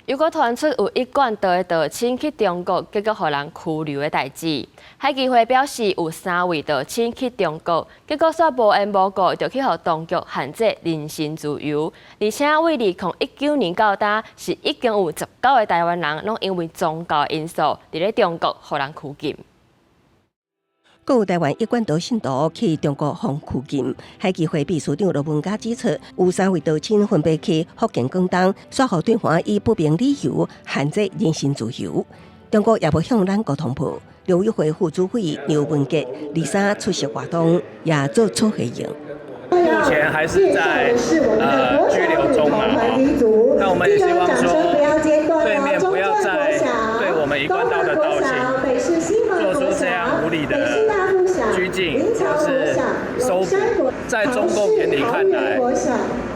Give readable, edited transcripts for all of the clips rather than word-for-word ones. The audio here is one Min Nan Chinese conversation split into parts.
又閣傳出有一貫道的道親去中國，結果予人拘留的代誌。海基會表示，有三位道親去中國，結果煞無緣無故就去予當局限制人身自由。而且對2019年到今，是已經有19個台灣人攏因為宗教因素，佇咧中國予人拘禁。閣有台灣一貫道信徒去中國予拘禁，海基會秘書長羅文嘉指出，有三位道親分別去福建、廣東，煞予對方以不明理由限制人身自由。中國也無向咱國通報。陸委會副主委劉文傑23出席活動，也做出回應。目前還是在拘留中嘛，那我們也希望說，對面不要再對我們一貫道的道親做出這樣無理的拘禁或是搜捕，在中共眼裡看來，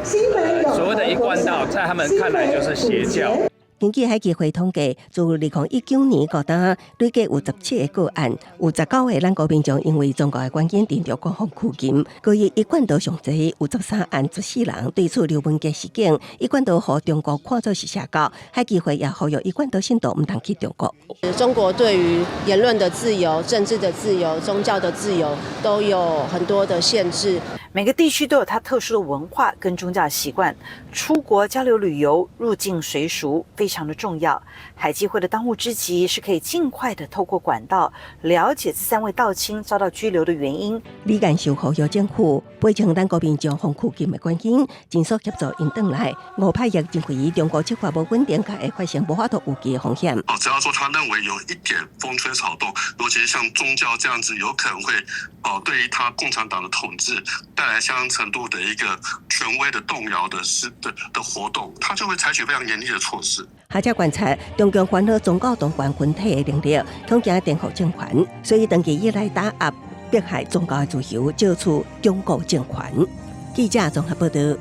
所謂的一貫道，在他們看來就是邪教。根據海基會統計，自2019年到今，累計有17個個案，有19個咱國民眾因為宗教的原因，佇中國予拘禁。閣以一貫道上濟，有13案14人。對此劉文傑示警，一貫道予中國看作是邪教。海基會也呼籲一貫道信徒毋通去中國。中國對於言論的自由、政治的自由、宗教的自由都有很多的限制。每個地區都有它特殊的文化跟宗教習慣，出國交流旅遊、入境隨俗非常的重要。海基會的當務之急是可以盡快的透過管道了解這三位道親遭到拘留的原因。李干秀呼籲政府賠償咱國民眾予拘禁的原因，盡速協助𪜶轉來。吳派亦認為中國執法無穩定，會發生無法度預計的風險。哦，只要說他認為有一點風吹草動，尤其是像宗教這樣子，有可能會哦對於他共產黨的統治帶來相當程度的一個權威的動搖的事的活動，他就會採取非常嚴厲的措施。學者觀察，中共煩惱宗教當權群體的能力，恐驚顛覆政權，所以長期以來打壓迫害宗教的自由，借此鞏固政權。記者綜合報道。